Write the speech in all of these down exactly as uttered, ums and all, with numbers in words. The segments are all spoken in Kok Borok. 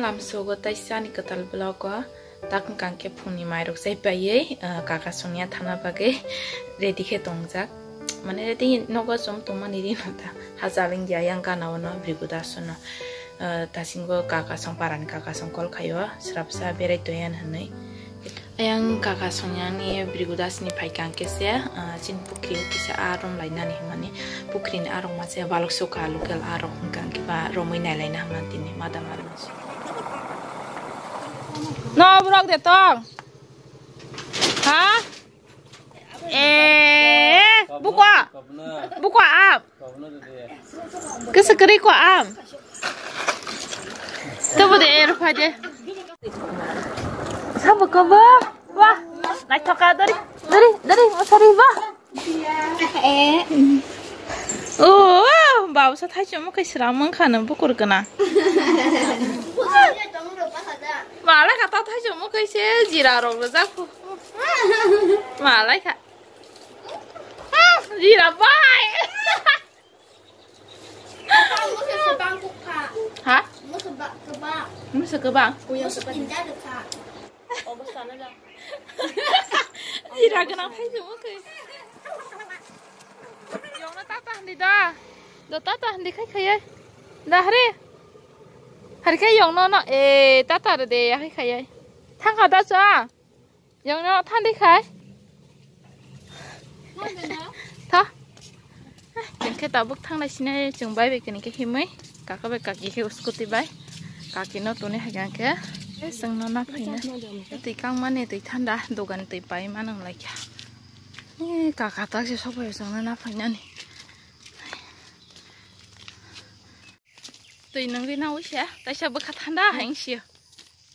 Amsogo taisa ni kwtal vlog o tak wngkha khe phungni mairok chai paiwi, ah, kaka songya thana bagwi ready khe tongjak. Mane ready nogo chum tongmani rino ta hachal wngya yang gana o no Brigu Das no, ah, dasingo kaka song parani kaka song call khaio srapsa berai toyan hinwi. Ayang kaka songyani Brigu Das ni phaikang khe se, ah, chini pukhri kisa a rom lainani hwnmani pukhri ni a rok ma se balok sukha local a rok hwnkha khe ba romwi nailaina hwnmani tini madam arok. No borok de tong. Ha? Eh, buko. Buko ap. Kisa kri ko am. Tabo de er pha de. Sabo ko ba? Wah, naithoka dari, dari, dari, masari ba. Eh. Oh, bau sa thai chomo kai sra mang khana bukur kana. Malai kha ta thai chomo kai se jira rok rajak. Malai kha. Jira bai. Ha? Musu kebang. Musu tinja dekha. Ira gwnang phai se mukhe. Yongno tata handi da. Do tata handi khai khaiye. Da hare. Hari khai yongno no. Eh, tata re de ya khai khaiye. Thangkha da cha. Yongno thandi khai. Tha. Kengkhe tabuk thanglai sini chwng bai bai kini khe himwi. Kaka bai kaki khe scooty bai. Kaki no tuni hai khe. Chwng no na phaina. Twi kang mani twi thanda dogan twi pai manang lai kha. Eh, kaka tak se sok bai chwng no na phainani. Twi nungri na usia. Taisa bwkha thanda hai sio.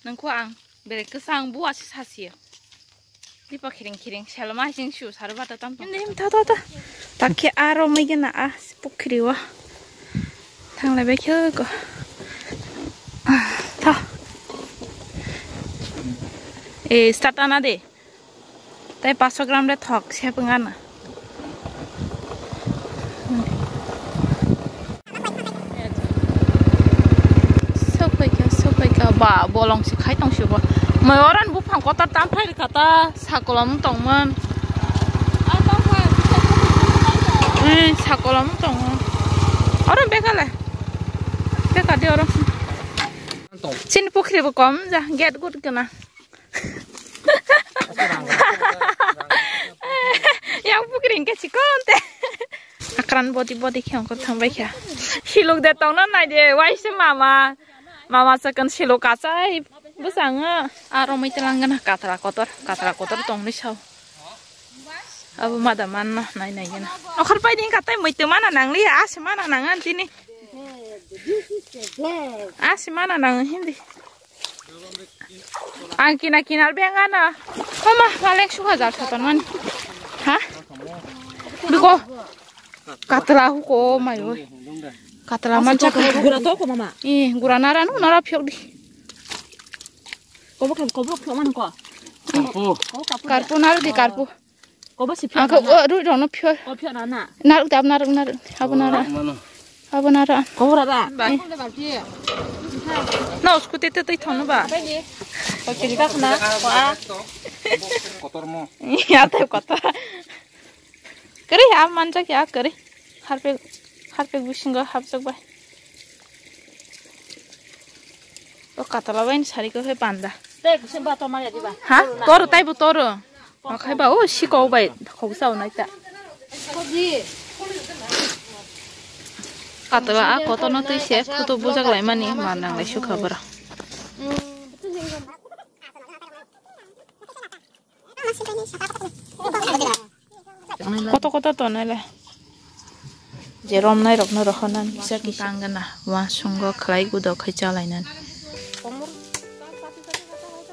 Nangkho ang bere kwchang buwa se sasi. Dipa khiring khiring selma sing su sar bata tam tam. Indi him tha tha tha. Takhe aro mai gena a pukhri o. Thanglai bai khe ko. Tha. E start ana de. Tai paso gram le thok se pung ana. Sok pai kha, sok pai kha. Ba, bolong se khai tong se bo. Moi oran buphang kotor tam phai kha ta, sakolom tongmon. Eh, sakolom tongmon. Oran beka le. Beka de oran. Chini pukhri bo kom ja, get good kana. Yang pukhri hingke chikon te. Akran body body khe ongkor thangbai kha. Siluk de tongna nai de, waise mama. Mama chakon siluk achai. Bwsang o. Aro mai telang gana katra kotor, katra kotor tongni sao. Abo mada manna nai nai gana. Okhor pai ding katai moi te mana nangli, as mana nangan tini. As mana nang hindi. Ang kina kinar bengana. Mama, maleng suka jar satan mani. Ha? Biko. Katla huko mai oi. Katla man chak. Gura to ko mama. Eh, gura nara no nara phiok di. Kobo khe kobo phiok man ko. Karpu. Karpu nara di karpu. Kobo si phiok. Ang ko o ru rono phiok. Ko phiok na na. Naruk dab naruk naruk. Habo nara. Mano. Habo nara. Kobo ra ba. Bai. No scooty te tei thono ba. Bai ni. Ko kiri ka khna ko a. Kotor mo. Ya te kotor. Kari ha manjak ya kari. Harpek harpek bisingo hapjak bai. O katala bai ni sari ko he panda. Tei kusin ba to maya diba. Ha? Toro tai bo toro. Akhai ba o sikau bai khoksa o naita. Katala a kotorno twi se photo bujak lai mani manang lai sukha bora. Koto koto tonele. Je romnai rokno rohornani kisa kisa. Tang gana, wa sungo khlai gudo khai chalainani.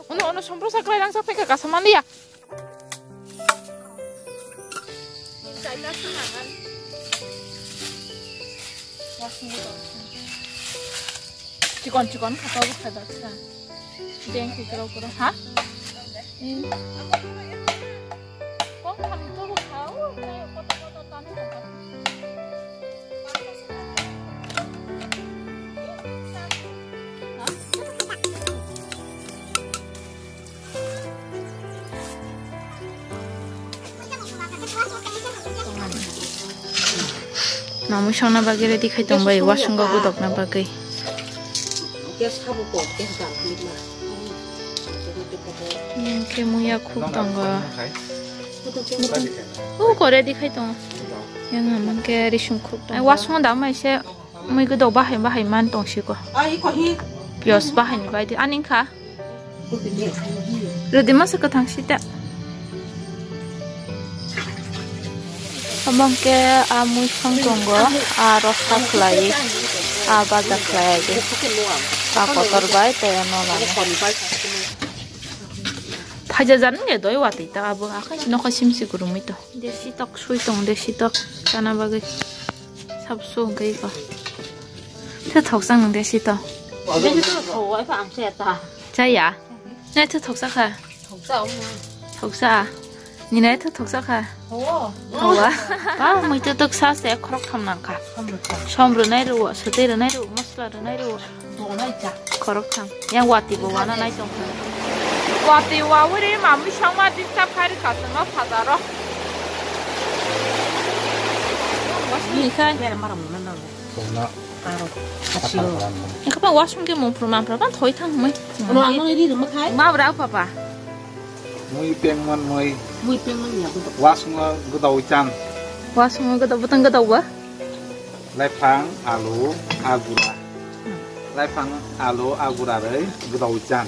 Ono, ono, sompro sa khlai rang sa pheka kasa manliya. Chikon chikon kha tabuk kha daksa. Deng khe kwrw kwrw ha? Hmm. Kok thani tabuk kha, o, koto koto tani kha. Mamui songna bagwi ready khai tong bai, wasung go gudokna bagwi. Hwnkhe muya khuk tongo. Uko ready khai tongo. Yang hwnkhe risung khuk tongo. Wasung da mai se mui gudok bahai bahai man tong siko. Piyaj bahai ni bai di ani wngkha. Rwdi masa kwthang sita. Omo hwnkhe a mui song tongo, a rosta khlai, a baja khlai age. A kotor bai tei ano lama. Phaija jan nge doi watwi ta abo akhai nokha simsi kwrwngwi to. Desi tok sui tong, desi tok chana bagwi. Sab su hwnkhe iko. Tei thoksa nung desi to. Desi to thok wai pha ang se ta. Chaya. Naithothok thoksa kha. Thoksa omo. Thoksa. Ni naithothok thoksa kha. Hawa. Hawa. Ba, muitu tok sa se khorok tham nang kha. Khorok tham. Som rwnai rwo, swtwi rwnai rwo, mosla rwnai rwo. Tongnai cha. Khorok tham. Yang wati bo wana nai tong kha. Wati wa uri mamui sangma disturb khai rwkha chwngno phajaro. Ni khai. Bera mara muna nango. Tongna. Aro. Asio. Engkha wasung ke mung phuru mampra ban thoi thang mui. Ano ano ri rwma khai. Ma bra papa. Mui pengman mui. Mui pengman ya gudok. Wasungo gudok chan. Wasungo gudok butang gudok ba? Laifang, alu, agura. Laifang, alu, agura rei gudok chan.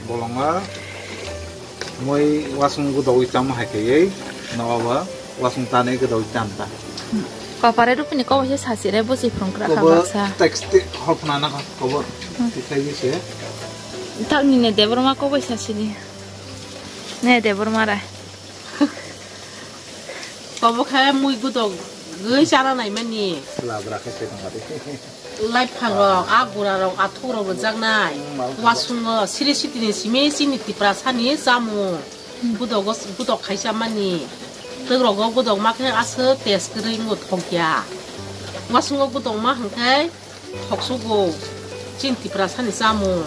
Bolongo mui wasung gudok chan hai khe no ba. Wasung tanwi gudok chan ta. Kopare rupini kobo se sasi re busi phrung kra kha baksa. Text te hopna na kobo. Tikai se. Tak ni ne Debbarma kobo sasi ni. Ne Debbarma ra. Kobo khe mui gudok gwi chana nai mani. Labra khe se tong ati. Laiphangrok, a gurarok, a thukrok rwjaknai. Wasungo siri sitini simi chini Tiprasani chamung. Gudogo, gudok khaisa mani. Twkrogo gudok ma khe aswk test kwrwi wngo thokya. Wasungo gudok ma hwnkhe thoksugo. Chini Tiprasani chamung.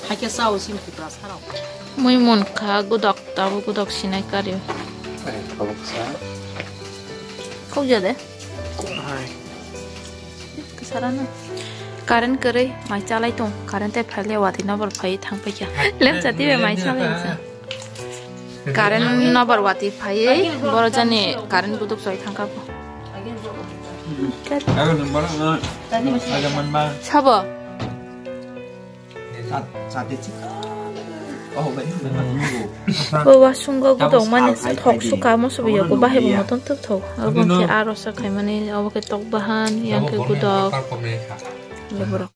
Haikhe chao chini Tiprasarok. Mui munkha gudok, tabo gudok sinai karwi. Khokja de. Kwsarano. Current kwrwi mai chalai tong. Current tei phaile watwi nobor phai thang paikha. Lemsa tibe mai chalai sa. Current nobor watwi phai boro jani current guduk choi thangkha bo. Sabo. Bo wasungo gudok mani thok suka mo sobo yago bahai bo motom thok thok. Abo khe aro sa khaimani abo khe tok bahan yang khe gudok. Leborok.